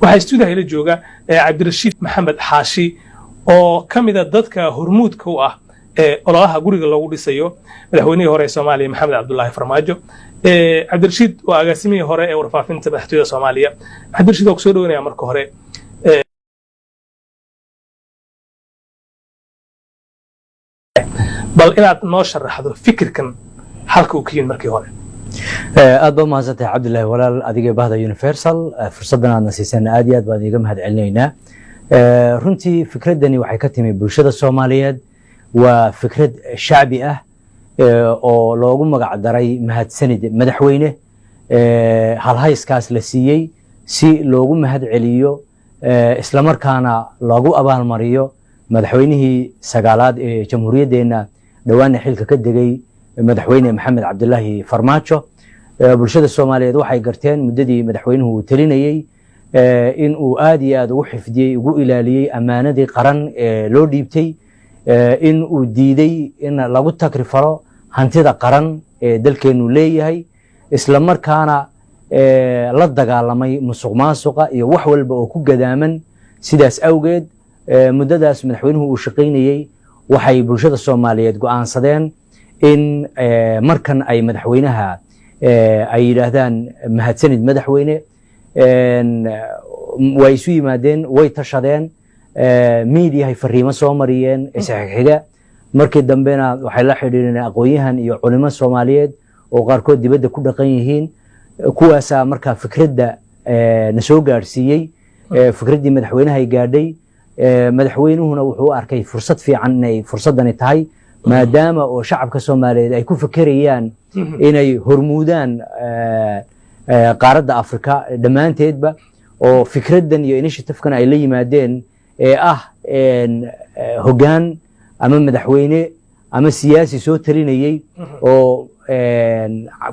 Waxaa stuudiyaha ila jooga Cabdirashiid Maxamed Xaashi oo ka mida dadka hormuudka u ah ee ololaha guriga loogu dhisayo madaxweynihii hore ee Soomaaliya, Maxamed Cabdulaahi Farmaajo. Cabdirashiid waa agaasimihii hore ee warfaafinta madaxtooyada Soomaaliya. Cabdirashiid, waa kusoo dhaweynaya marka hore. Bal inaad noo sharaxdo fikirkan halka uu ka yimid markii hore. Aad baa umahadsantahay, Cabdillahi walaal, adiga bahda Universal. Fursaddan aadna siisana aad iyo aad baan iiga mahad celinaynaa. Runtii fikraddani waxay ka timi bulshada Soomaaliyeed. Waa fikrad shacbi ah oo loogu magac daray "Mahadsanid Madaxweyne". Halhayskaas la siiyey si loogu mahad celiyo, islamarkaana loogu abaalmariyo madaxweynihii sagaalaad ee jamhuuriyaddeenna, dhowaana xilka ka degay, Madaxweyne Maxamed Cabdilaahi Farmaajo. Bulshada Soomaaliyeed waxay garteen muddadii madaxweynuhu uu talinayey in uu aad iyo aad ugu xifdiyey, ugu ilaaliyey ammaanadii qaran ee loo dhiibtay, in uu diiday in lagu takrifalo hantida qaran ee dalkeennu leeyahay, isla markaana la dagaalamay musuq maasuqa iyo wax walba oo ku gadaaman. Sidaas awgeed, muddadaas madaxweynuhu uu shaqaynayey, waxay bulshada Soomaaliyeed go'aansadeen in markan ay madaxweynaha ay yidhaahdaan "Mahadsanid Madaxweyne". Way isu yimaadeen, way tashadeen, miidiyahay fariimo soo mariyeen isxigxiga. Markii dambena waxay la xidhiidheen aqoon-yahan iyo culimo Soomaaliyeed oo qaarkood dibadda ku dhaqan yihiin. Kuwaasaa markaa fikradda na soo gaadhsiiyey. Fikraddii madaxweynahay gaadhay. Madaxweynuhuna wuxuu u arkay fursad fiican inay fursaddani tahay, maadaama oo shacabka Soomaaliyeed ay ku fekerayaan inay hormuudaan qaaradda Afrika dhammaanteedba, oo fikraddan iyo initiative-kan ay la yimaadeen ee ah hoggaan ama madaxweyne ama siyaasi soo talinayey oo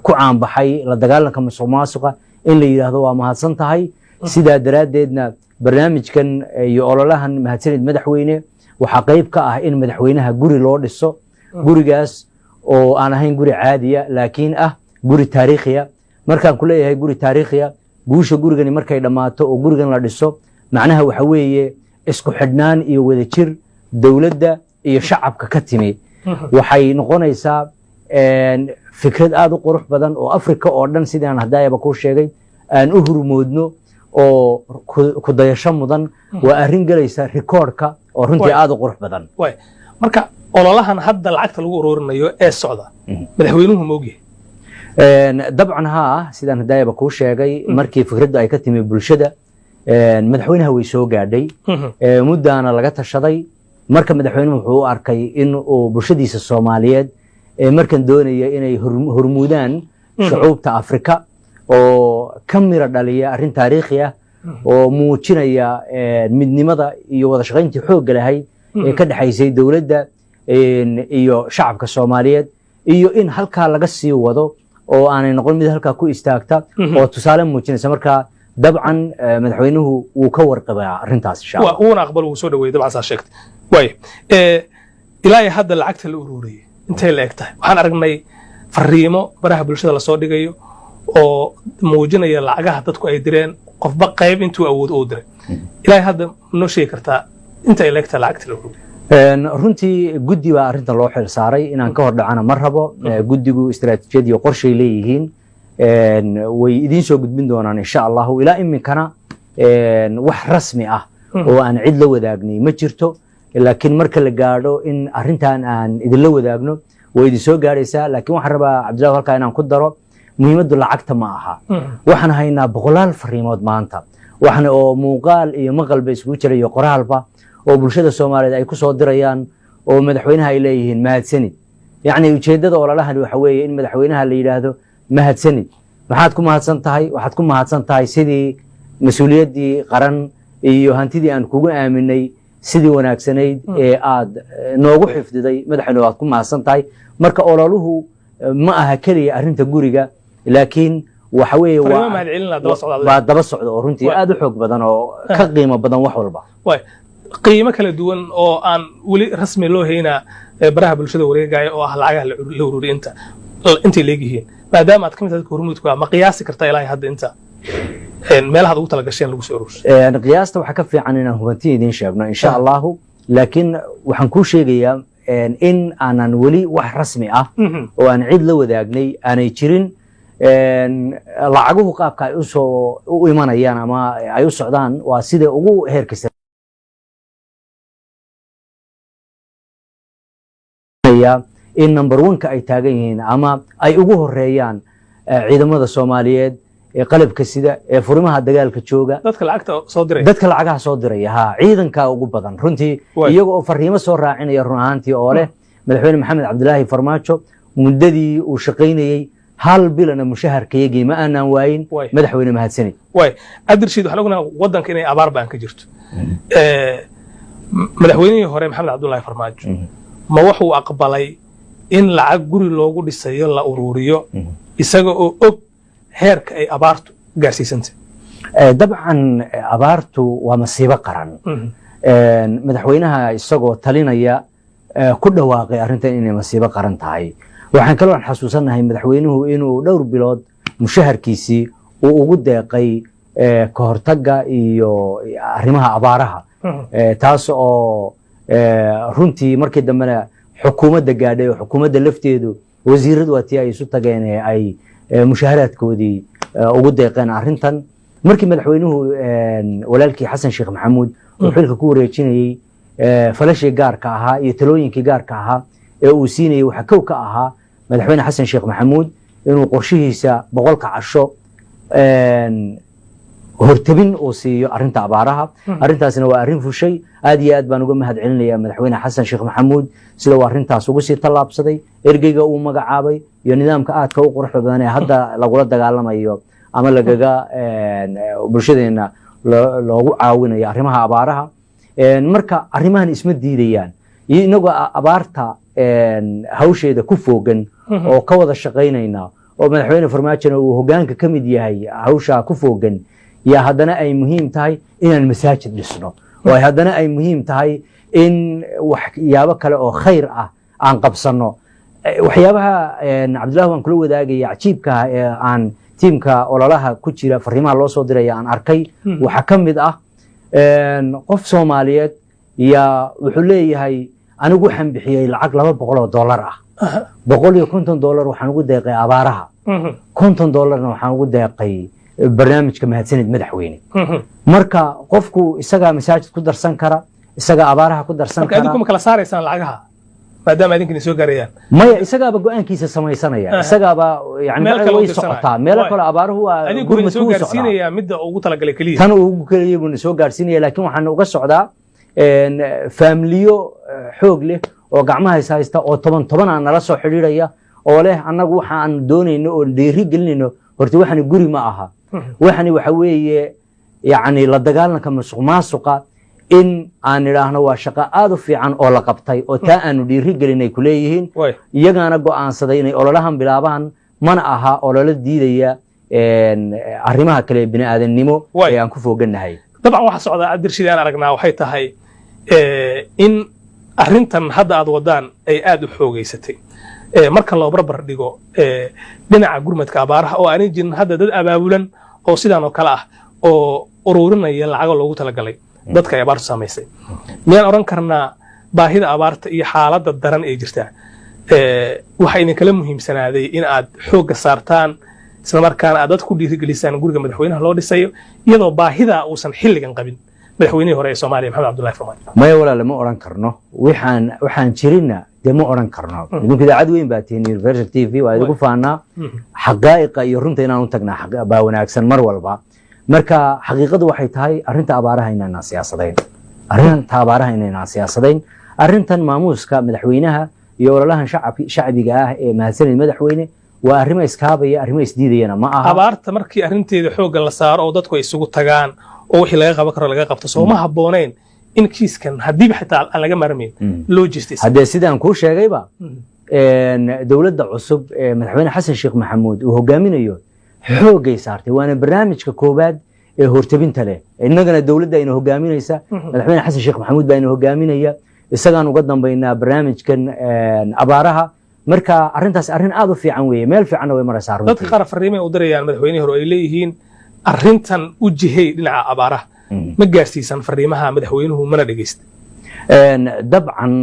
ku caanbaxay la dagaalanka musuq maasuqa in la yidhaahdo "Waa mahadsan tahay". Sidaa daraaddeedna barnaamijkan iyo ololahan "Mahadsanid Madaxweyne" waxaa qayb ka ah in madaxweynaha guri loo dhiso, gurigaas oo aan ahayn guri caadiya, laakiin ah guri taariikhiya. Markaan ku leeyahay guri taariikhiya, guusha gurigani markay dhammaato oo gurigan la dhiso, macnaha waxa weeye isku xidhnaan iyo wadajir dowladda iyo shacabka ka timi. Waxay noqonaysaa fikrad aad u qurux badan oo Afrika oo dhan, sidaan haddaayaba kuu sheegay, aan u hurmoodno oo ku dayasho mudan. Waa arrin gelaysa rikoodhka oo runtii aad u qurux badan. Waay, marka ololahan hadda lacagta lagu ururinayo ee socda, madaxweynuhu ma ogyahay? Dabcan haa, sidaan haddaayaba kuu sheegay, markii fikraddu ay ka timi bulshada, madaxweynaha way soo gaadhay, muddaana laga tashaday. Marka madaxweynuhu wuxuu u arkay in uu bulshadiisa Soomaaliyeed ee markan doonaya inay hormuudaan shucuubta Afrika oo ka mira dhaliya arrin taariikhi ah oo muujinaya midnimada iyo wada shaqayntii xoogga lahayd ee ka dhexaysay dowladda iyo shacabka Soomaaliyeed, iyo in halkaa laga sii wado oo aanay noqon mid halkaa ku istaagta oo tusaale muujinaysa. Marka dabcan madaxweynuhu wuu ka warqabaa arrintaas, insha Allah. Wuuna aqbal, wuu soo dhaweeyey dabcan, saa sheegtay. Waay, ilaa iyo hadda lacagta la ururiyey intay la eg tahay? Waxaan aragnay fariimo baraha bulshada lasoo dhigayo oo muujinaya lacagaha dadku ay direen, qofba qayb intuu awood uu diray. Ilaa hadda noo sheegi kartaa inta ay la eg tahay lacagta la ururiyey? Runtii guddi baa arrintan loo xil saaray. Inaan ka hor dhacana ma rabo. Guddigu istaraatiijiyad iyo qorshay leeyihiin, way idiin soo gudbin doonaan, insha Allahu. Ilaa iminkana wax rasmi ah oo aan cid la wadaagnay ma jirto, laakiin marka la gaadho in arrintan aan idinla wadaagno, way idin soo gaadhaysaa. Laakiin waxaan rabaa, Cabdillahi, halkaa inaan ku daro, muhiimaddu lacagta ma aha. Waxaan haynaa boqolaal fariimood maanta, waxna oo muuqaal iyo maqalba isugu jira iyo qoraalba, oo bulshada Soomaaliyeed ay ku soo dirayaan oo madaxweynaha ay leeyihiin "Mahadsanid". Yacni ujeeddada ololahani waxa weeye in madaxweynaha la yidhaahdo "Mahadsanid". Maxaad ku mahadsan tahay? Waxaad ku mahadsan tahay sidii mas-uuliyaddii qaran iyo hantidii aan kugu aaminay, sidii wanaagsanayd ee aad noogu xifdiday, madaxweyne, waad ku mahadsan tahay. Marka ololuhu ma aha keliya arrinta guriga, laakiin waxa weeye waa daba socda oo runtii aad u xoog badan oo ka qiimo badan wax walba. Waay, qiimo kala duwan oo aan weli rasmi loo haynaa baraha bulshada wareegaya oo ah lacagaha la ururiya intay leegyihiin. Maadaama aad ka mid tahay dadka hormuudka, ma qiyaasi kartaa ilaahay hadda inta? Meelahaad ugu tala gasheen lagu soo ururshay. Qiyaasta waxaa ka fiican inaan hubanti idiin sheegno, insha Allahu, laakiin waxaan kuu sheegayaa in aanan weli wax rasmi ah oo aan cid la wadaagnay aanay jirin. Lacaguhu qaabka ay usoo u imanayaan ama ay u socdaan waa sida ugu heerka sareeya, in number one-ka ay taagan yihiin ama ay ugu horeeyaan ciidamada Soomaaliyeed ee qalabka sida ee furimaha dagaalka jooga. Dadka lacagta soo diray. Dadka lacagaha soo diraya, ha, ciidanka ugu badan runtii, iyaga oo fariimo soo raacinaya run ahaantii oo leh Madaxweyne Maxamed Cabdilaahi Farmaajo muddadii uu shaqaynayey hal bilana mushaharkayagii ma aanan waayin. Madaxweyne, mahadsanid. Waay, Cabdirashiid, waxaan ognahay waddanka inay abaar baan ka jirto. Madaxweynihii hore Maxamed Cabdullaahi Farmaajo ma wuxuu aqbalay in lacag guri loogu dhisayo la uruuriyo isaga oo og heerka ay abaartu gaarsiisantay? Dabcan, abaartu waa masiibo qaran. Madaxweynaha isagoo talinaya ku dhawaaqay arrintan inay masiibo qaran tahay. Waxaan kaloo xasuusanahay madaxweynuhu inuu dhowr bilood mushaharkiisii uu ugu deeqay ka hortagga iyo arrimaha abaaraha, taas oo runtii markii dambena xukuumadda gaadhay oo xukuumadda lafteedu wasiiradu waa tii ay isu tageen ee ay mushaharaadkoodii ugu deeqeen arrintan. Markii madaxweynuhu walaalkii Xasan Sheekh Maxamuud uu xilka ku wareejinayey, falashii gaarka ahaa iyo talooyinkii gaarka ahaa ee uu siinayey waxaa kow ka ahaa Madaxweyne Xasan Sheekh Maxamuud inuu qorshihiisa 100-ka casho hortabin uu siiyo arrinta abaaraha. Arrintaasna waa arrin fushay. Aad iyo aad baan uga mahad celinaya Madaxweyne Xasan Sheekh Maxamuud sida uu arrintaas ugu sii tallaabsaday, ergeyga uu magacaabay iyo nidaamka aadka u quruxda badan ee hadda lagula dagaalamayo ama lagaga bulshadeena loogu caawinayo arrimaha abaaraha. Marka arrimahan isma diidayaan iyo inagoo abaarta hawsheeda ku foogan oo ka wada shaqaynayna oo Madaxweyne Farmaajona uu hoggaanka ka mid yahay hawshaa ku foogan, yaa haddana ay muhiim tahay inaan masaajid dhisno oo ay haddana ay muhiim tahay in waxyaabo kale oo khayr ah aan qabsanno. Waxyaabaha Cabdillahi waan kula wadaagaya cajiibka ah ee aan tiimka ololaha ku jira fariimaha loo soo diraya aan arkay waxaa ka mid ah qof Soomaaliyeed yaa wuxuu leeyahay: anigu waxaan bixiyey lacag $200 ah, $150 waxaan ugu deeqay abaaraha, $50-na waxaan ugu deeqay barnaamijka Mahadsanid Madaxweyne. Marka qofku isagaa masaajid ku darsan kara, isagaa abaaraha ku darsan Marka kara. Idinku ma kala saaraysaan lacagaha maadaama idinka idin soo gaarayaan? Maya, isagaaba go-aankiisa samaysanaya, isagaaba yani Meel kale u way dirsanaya. socotaa meelo kale abaaruhu waa Adinku idin gurmadku soo wuu socdaa. gaarsiinayaa midda ugu talagalay keliya. Tan uu ugu keliya buu na soo gaarsiinaya, laakiin waxaan uga socdaa faamiliyo xoog leh oo gacmaha is haysta oo toban toban aan nala soo xidhiidhaya oo leh annagu waxa aan doonayno oo dhiiri gelinayno horta waxani guri ma aha, waxani waxa weeye yacni la dagaalanka musuq maasuqa, in aan idhaahno waa shaqo aad u fiican oo la qabtay oo taa aanu dhiiri gelinay kuleeyihiin. Iyagaana go'aansaday inay ololahan bilaabaan, mana aha ololo diidaya arrimaha kale ee bini'aadamnimo ee aan ku fooganahay. Dabcan waxa socdaa, Cabdirashiid, aan aragnaa waxay tahay in arrintan hadda aad wadaan ay aad u xoogeysatay marka loo barbar dhigo dhinaca gurmadka abaaraha oo aanay jirin hadda dad abaabulan oo sidaan oo kale ah oo ururinaya lacago loogu talagalay dadka ay abaartu saamaysay. Miyaan odhan karnaa baahida abaarta iyo xaaladda daran ee jirta waxaa idinkala muhiimsanaaday in aad xoogga saartaan islamarkaana aad dad ku dhiirigelisaan guriga madaxweynaha loo dhisayo, iyadoo baahidaa uusan xilligan qabin madaxweynihii hore ee Soomaaliya Maxamed Cabdullahi Farmaajo? Maya walaale, ma odhan karno. Waxaan jirinna dee ma odhan karno. Idinku idaacad weyn baa tihiin, Universal TV, waa idinku faanaa. Xaqaa'iqa iyo runta inaan u tagnaa baa wanaagsan mar walba. Marka xaqiiqadu waxay tahay arrinta abaaraha inaanaan siyaasadayn, arrinta abaaraha inaynaan siyaasadayn, arrintan maamuuska madaxweynaha iyo ololahan shacbiga ah ee Mahadsanid Madaxweyne waa arrimo iskaabaya, arrimo isdiidayana ma aha. Abaarta markii arrinteeda xoogga la saaro oo dadku ay isugu tagaan oo wixii laga qaban karo laga qabto, soo ma habboonayn in kiiskan haddiiba xitaa aan laga maarmayn loo jeestay? Haddee sidaan kuu sheegayba, dowladda cusub ee Madaxweyne Xasan Sheekh Maxamuud uu hogaaminayo xoogay saartay, waana barnaamijka koowaad ee hortabinta leh. Innagana dowladda ayna hogaaminaysa, Madaxweyne Xasan Sheekh Maxamuud baa ina hogaaminaya, isagaan uga dambaynaa barnaamijkan abaaraha. Marka arrintaas arrin aad u fiican weeye, meel fiicanna way maraysaa Dadka runtii. qaar fariimay u dirayaan madaxweynihii hore oo ay leeyihiin Arrintan u jihey dhinaca abaaraha ma gaarsiisan fariimaha madaxweynuhu, mana dhegeysta? Dabcan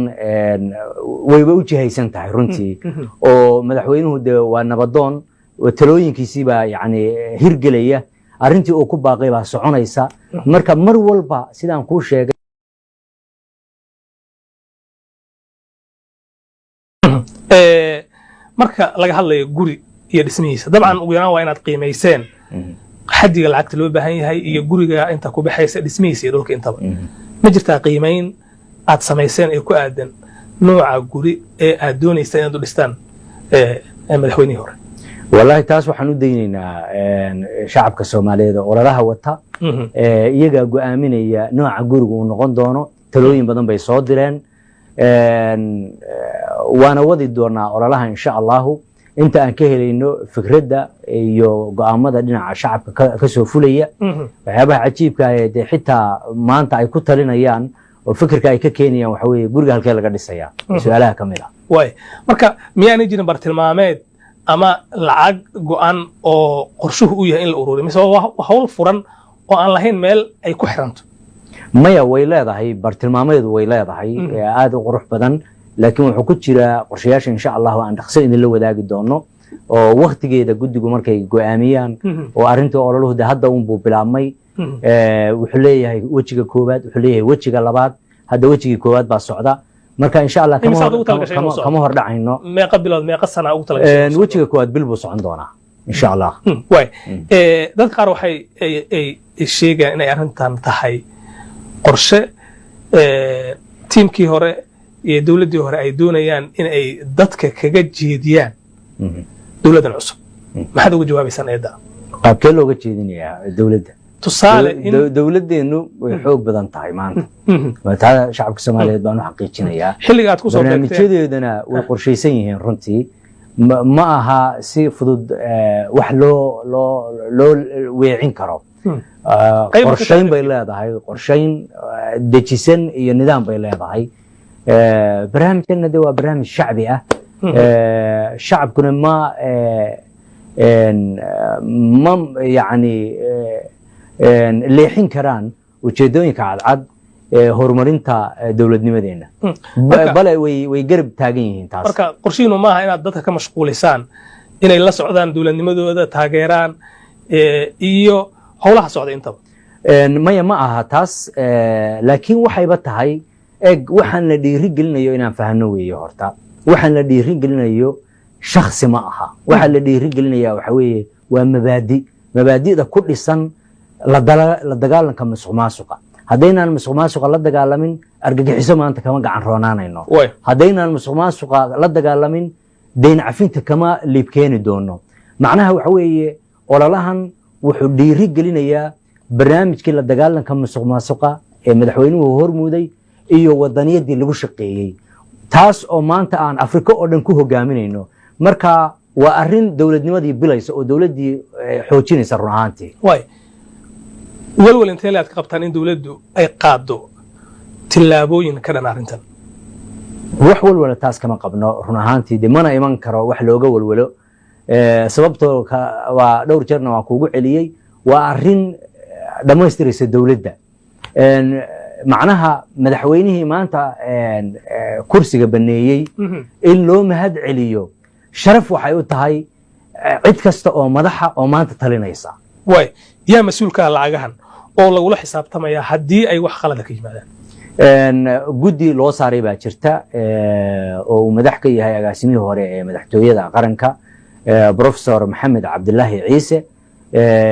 wayba u jihaysan tahay runtii, oo madaxweynuhu de waa nabadoon, talooyinkiisii baa yani hirgelaya, arrintii uu ku baaqay baa soconaysa. Marka mar walba sidaan kuu sheegay. Marka laga hadlayo guri iyo dhismihiisa, dabcan ugu yaraan waa inaad qiimayseen xaddiga lacagta loo baahan yahay iyo guriga inta ku baxaysa dhismihiisa iyo dhulka intaba. Ma jirtaa qiimayn aad samayseen ee ku aadan nooca guri ee aad doonaysa inaad u dhistaan madaxweynihii hore? Wallaahi taas waxaan u daynaynaa shacabka Soomaaliyeed oo ololaha wata. Iyagaa go'aaminaya nooca guriga uu noqon doono. Talooyin badan bay soo direen, waana wadi doonaa ololaha insha Allahu inta aan ka helayno fikradda iyo go'aamada dhinaca shacabka ka soo fulaya. Waxyaabaha cajiibka ah ee dee xitaa maanta ay ku talinayaan oo fikirka ay ka keenayaan waxa weeye guriga halkee laga dhisayaa, su-aalaha ka mid ah. Waay, marka miyaanay jirin bartilmaameed ama lacag go'an oo qorshuhu u yahay in la ururiyo, mise waa hawl furan oo aan lahayn meel ay ku xiranto? Maya, way leedahay, bartilmaameedu way leedahay, aada u qurux badan, laakiin wuxuu ku jiraa qorshayaasha insha Allahu aan dhaqso idinla wadaagi doono oo waktigeeda guddigu markay go'aamiyaan. Oo arrintii ololuhu de hadda unbuu bilaabmay. Wuxuu leeyahay wejiga koowaad, wuxuu leeyahay wejiga labaad, hadda wejigii koowaad baa socda. Marka insha Allah kama hor dhacayno. Meeqa bilood, meeqa sana ugu talagashay? Wejiga koowaad bil buu socon doonaa insha Allah. Waay, dad qaar waxay ay sheegayaan inay arrintan tahay qorshe tiimkii hore iyo dowladdii hore ay doonayaan in ay dadka kaga jeediyaan dowladdan cusub. Maxaad uga jawaabaysaan eedda? Qaabkee looga jeedinayaa dowladda? Tusaale in Dowladdeennu way xoog badan tahay maanta, taa shacabka Soomaaliyeed baan u xaqiijinayaa. Xilliga aad kusoo Barnaamijyadeedana way qorshaysan yihiin runtii. Ma aha si fudud wax loo weecin karo. Qorshayn bay leedahay, qorshayn dejisan iyo nidaam bay leedahay. Barnaamijkana de waa barnaamij shacbi ah, shacabkuna ma yani leexin karaan ujeedooyinka cadcad ee horumarinta dowladnimadeena, bale way garab taagan yihiin taas. Marka qorshihiinu maaha inaad dadka ka mashquulisaan inay la socdaan dowladnimadooda, taageeraan iyo howlaha socda intaba? Maya, ma aha taas, laakiin waxayba tahay eg waxaan la dhiiri gelinayo inaan fahno weeye. Horta waxaan la dhiiri gelinayo shaksi ma aha, waxaa la dhiiri gelinaya waxa weeye waa mabaadi, mabaadi'da ku dhisan la dagaalanka musuq maasuqa. Haddaynaan musuq maasuqa la dagaalamin, argagixiso maanta kama gacan roonaanayno. Haddaynaan musuq maasuqa la dagaalamin, dayn cafinta kama liibkeeni doono. Macnaha waxa weeye ololahan wuxuu dhiiri gelinayaa barnaamijkii la dagaalanka musuq maasuqa ee madaxweynuhu hormuuday iyo wadaniyadii lagu shaqeeyey, taas oo maanta aan Afrika oo dhan ku hogaaminayno. Marka waa arrin dowladnimadii bilaysa oo dowladdii xoojinaysa run ahaantii. Waay, walwal intee le aad ka qabtaan in dowladdu ay qaaddo tillaabooyin ka dhan arrintan? Wax walwala taas kama qabno run ahaantii, de mana iman karo wax looga walwalo. Sababtoo waa dhowr jeerna waan kuugu celiyey, waa arrin dhammaystiraysa dowladda. Macnaha madaxweynihii maanta kursiga baneeyey in loo mahad celiyo sharaf waxay u tahay cid kasta oo madaxa oo maanta talinaysa. Waay, yaa mas-uulka ah lacagahan oo lagula xisaabtamaya haddii ay wax khalada ka yimaadaan? Guddi loo saaray baa jirta oo uu madax ka yahay agaasimihii hore ee madaxtooyada qaranka, Professor Maxamed Cabdilaahi Ciise.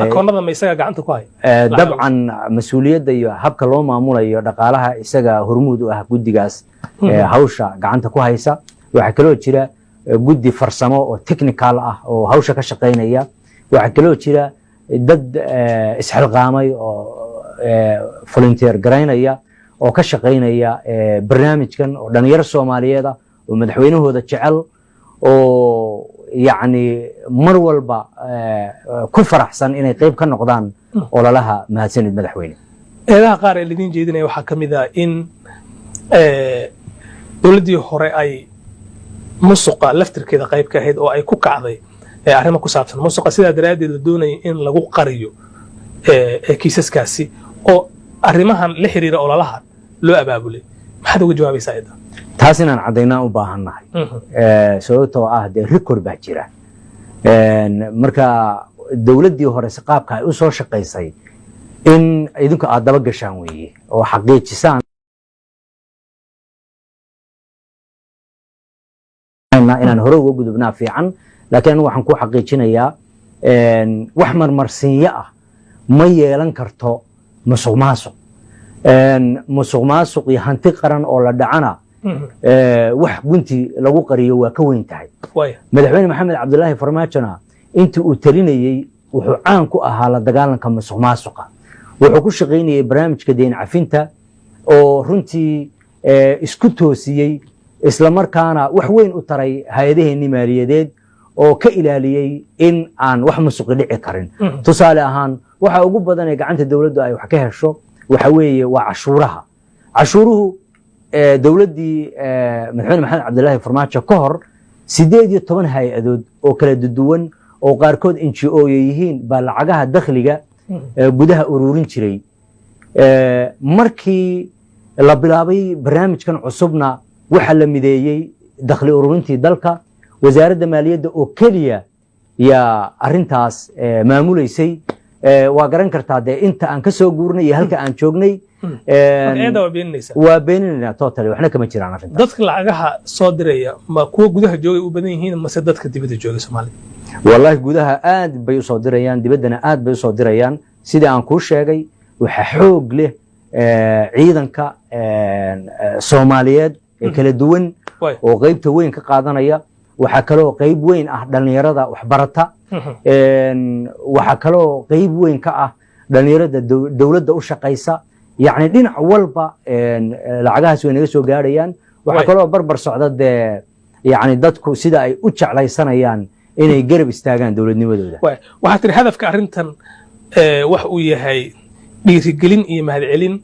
Akoonnada ma isaga gacanta ku haya? Dabcan mas-uuliyadda iyo habka loo maamulayo dhaqaalaha isaga hormuud u ah guddigaas hawsha gacanta ku haysa. Waxaa kaloo jira guddi farsamo oo technical ah oo hawsha ka shaqaynaya. Waxaa kaloo jira dad isxilqaamay oo volunteer garaynaya oo ka shaqaynaya barnaamijkan, oo dhalinyaro Soomaaliyeed ah oo madaxweynahooda jecel oo yacni mar walba ku faraxsan inay qayb ka noqdaan ololaha mahadsanid madaxweyne. Eedaha qaar ee laidin jeedinaya waxaa ka mid ah in dowladdii hore ay musuqa laftirkeeda qayb ka ahayd oo ay ku kacday arrimo ku saabsan musuqa, sidaa daraaddeed la doonaya in lagu qariyo. Kiisaskaasi oo arrimahan la xiriira ololahan loo abaabulay, maxaad uga jawaabaysaa cidda? Taas inaan caddaynaa u baahannahay, sababtoo ah dee record baa jira. Marka dowladdii hore si qaabka ay u soo shaqaysay in idinku aad daba gashaan weeye oo xaqiijisaan inaan hore uga gudubnaa fiican. Laakiin anigu waxaan ku xaqiijinayaa, wax marmarsiinyo ah ma yeelan karto musuq maasuq. Musuq maasuq iyo hanti qaran oo la dhacana, wax gunti lagu qariyo waa ka weyn tahay. Madaxweyne Maxamed Cabdulaahi Farmaajona intii uu talinayey wuxuu caan ku ahaa la dagaalanka musuq maasuqa. Wuxuu ku shaqaynayey barnaamijka deyn cafinta oo runtii isku toosiyey, islamarkaana wax weyn u taray hay-adaheennii maaliyadeed oo ka ilaaliyey in aan wax musuqi dhici karin. Tusaale ahaan, waxa ugu badan ee gacanta dowladdu ay wax ka hesho waxa weeye waa cashuuraha. Cashuuruhu dowladdii madaxweyne Maxamed Cabdilaahi Farmaajo ka hor 18 hay-adood oo kala duwan oo qaarkood NGO yihiin baa lacagaha dakhliga gudaha ururin jiray. Markii la bilaabay barnaamijkan cusubna waxaa la mideeyey dakhli ururintii dalka. Wasaaradda maaliyadda oo keliya yaa arintaas maamulaysay. Waa garan kartaa dee inta aan ka soo guurnay iyo halka aan joognay. Waa beeninayna totally, waxna kama jiraan arrintaas. Dadka lacagaha soo diraya ma kuwa gudaha joogay u badan yihiin mase dadka dibadda joogay Soomaalida? Wallahi, gudaha aad bay usoo dirayaan, dibaddana aad bay usoo dirayaan. Sidii aan kuu sheegay, waxaa xoog leh ciidanka Soomaaliyeed ee kala duwan oo qaybta weyn ka qaadanaya. Waxaa kaloo qayb weyn ah dhallinyarada waxbarata. Waxaa kaloo qayb weyn ka ah dhallinyarada dowladda u shaqaysa. Yacni dhinac walba lacagahaas way naga soo gaarayaan. Waxaa kaloo barbar socda dee yacni dadku sida ay u jeclaysanayaan inay garab istaagaan dowladnimadooda. Waxaa tiri hadafka arrintan wax uu yahay dhiirigelin iyo mahadcelin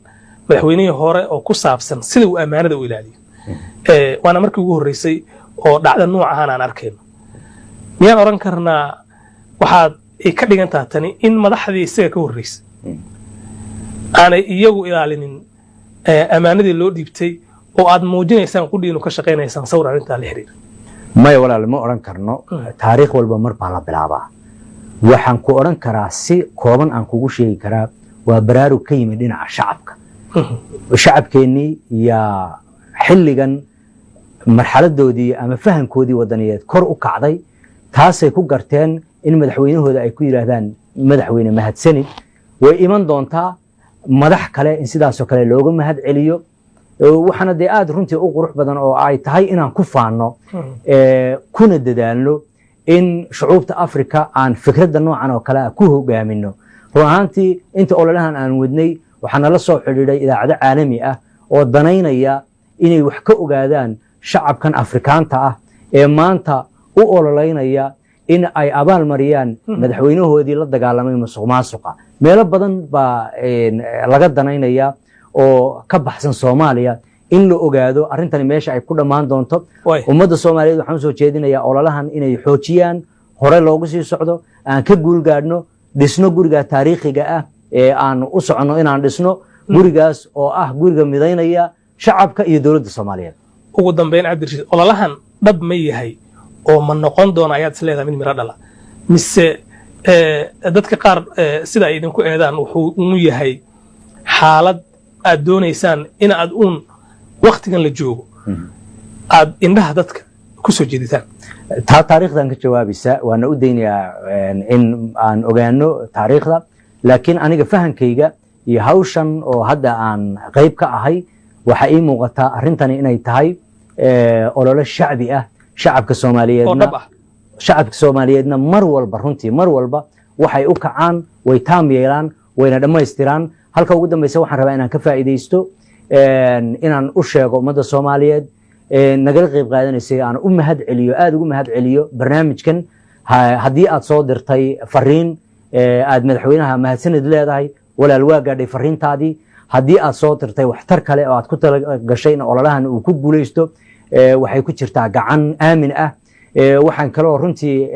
madaxweynihii hore oo ku saabsan sida uu ammaanada u ilaaliyo, waana markii ugu horreysay oo dhacda noocahan aan arkayno. Miyaan odhan karnaa waxaad ay ka dhigan taha tani in madaxdii isaga ka horreysay aanay iyagu ilaalinin ammaanadii loo dhiibtay oo aad muujinaysaan qudhiinu ka shaqaynaysaan sawir arrintaa la xiriira? Maya walaal, ma odhan karno. Taariikh walba mar baa la bilaabaa. Waxaan ku odhan karaa, si kooban aan kugu sheegi karaa, waa baraarug ka yimid dhinaca shacabka. Shacabkeennii yaa xilligan marxaladoodii ama fahamkoodii wadaniyeed kor u kacday. Taasay ku garteen in madaxweynahooda ay ku yidhaahdaan "Madaxweyne, mahadsanid." Way iman doontaa madax kale in sidaasoo kale looga mahad celiyo. Waxaana dee aad runtii u qurux badan oo ay tahay inaan ku faanno, kuna dadaalno in shucuubta Afrika aan fikradda noocan oo kale ah ku hogaamino. Run ahaantii, inta ololahan aan wadnay waxaa nala soo xidhiidhay idaacado caalami ah oo danaynaya inay wax ka ogaadaan shacabkan Afrikaanta ah ee maanta u ololeynaya in ay abaal mariyaan madaxweynahoodii la dagaalamay musuq maasuqa. Meelo badan baa laga danaynaya oo ka baxsan Soomaaliya in la ogaado arrintani meesha ay ku dhammaan doonto. Ummadda Soomaaliyeed waxaan usoo jeedinayaa ololahan inay xoojiyaan, hore loogu sii socdo, aan ka guul gaadhno, dhisno guriga taariikhiga ah ee aan u soconno inaan dhisno, gurigaas oo ah guriga midaynaya shacabka iyo dowladda Soomaaliyeed. Ugu dambeyn, Cabdirashiid, ololahan dhab ma yahay oo ma noqon doona ayaad is leedahay mid miro dhala, mise dadka qaar sida ay idinku eedaan wuxuu unu yahay xaalad aad doonaysaan in aad uun waktigan la joogo aad indhaha dadka ku soo jeeditaan? Taa taariikhdan ka jawaabaysa, waana u daynayaa in aan ogaano taariikhda. Laakiin aniga fahankayga iyo hawshan oo hadda aan qayb ka ahay, waxaa ii muuqataa arrintani inay tahay olole shacbi ah. Shacabka Soomaaliyeedna, shacabka Soomaaliyeedna mar walba, runtii mar walba waxay u kacaan way taam yeelaan, wayna dhammaystiraan. Halka ugu dambaysa waxaan rabaa inaan ka faa'iidaysto inaan u sheego ummadda Soomaaliyeed nagala qayb qaadanaysay aan u mahad celiyo, aada ugu mahad celiyo barnaamijkan. Haddii aad soo dirtay fariin aad madaxweynaha mahadsanid leedahay, walaal, waa gaadhay fariintaadii. Haddii aad soo dirtay waxtar kale oo aad ku talagashay in ololahan uu ku guuleysto, waxay ku jirtaa gacan aamin ah. Waxaan kaloo runtii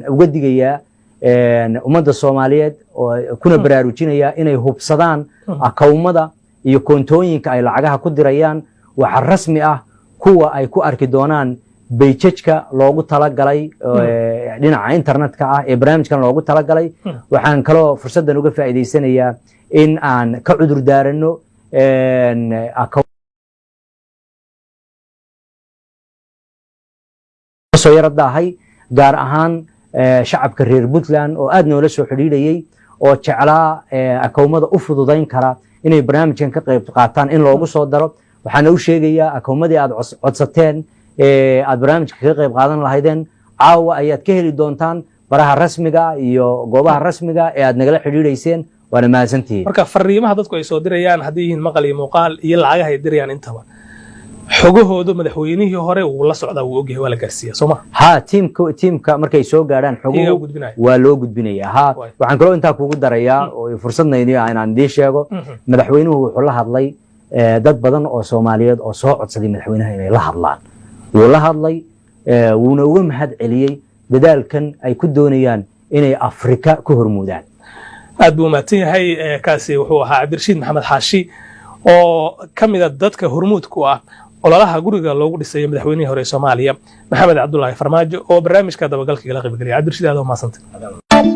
uga digayaa Ummadda Soomaaliyeed kuna baraarujinaya inay hubsadaan akawmada iyo koontooyinka ay lacagaha ku dirayaan. Waxa rasmi ah kuwa ay ku arki doonaan pages-ka loogu talagalay dhinaca internetka ah ee barnaamijkan loogu talagalay. Waxaan kaloo fursaddan uga faa'iidaysanayaa in aan ka cudur daarano soo yara daahay, gaar ahaan shacabka reer Puntland oo aad noola soo xidhiidhayey oo jeclaa akowmada u fududayn kara inay barnaamijkan ka qayb qaataan in loogu soo daro. Waxaana u sheegayaa akowmadii aad codsateen aad barnaamijka kaga qayb qaadan lahaydeen caawa ayaad ka heli doontaan baraha rasmiga iyo goobaha rasmiga ee aad nagala xidhiidhayseen. Waana mahadsantihiin. Marka fariimaha dadku ay soo dirayaan, hadday yihiin maqal iyo muuqaal iyo lacagaha ay dirayaan intaba, xogahoodu madaxweynihii hore wuu la socdaa, wuu ogyahay, waa la gaarsiiya, soo ma? Ha, tiimka markay soo gaadhaan iyagaa xoguhu gudbinaya. Waa loo gudbinayaa, ha. Waxaan kaloo intaa kugu darayaa oo fursadna idin ah inaan idiin sheego, madaxweynuhu wuxuu la hadlay dad badan oo Soomaaliyeed oo soo codsaday madaxweynaha inay la hadlaan. Wuu la hadlay, wuuna uga mahad celiyey dadaalkan ay ku doonayaan inay Afrika ku hormuudaan. Aad buu mahadsan yahay. Kaasi wuxuu ahaa Cabdirashiid Maxamed Xaashi oo ka mid a dadka hormuudka u ah ololaha guriga loogu dhisayo madaxweynihii hore ee Soomaaliya, Maxamed Cabdulaahi Farmaajo, oo barnaamijka dabagalka igala qaybgelaya. Cabdirashiid, aad u mahadsantay.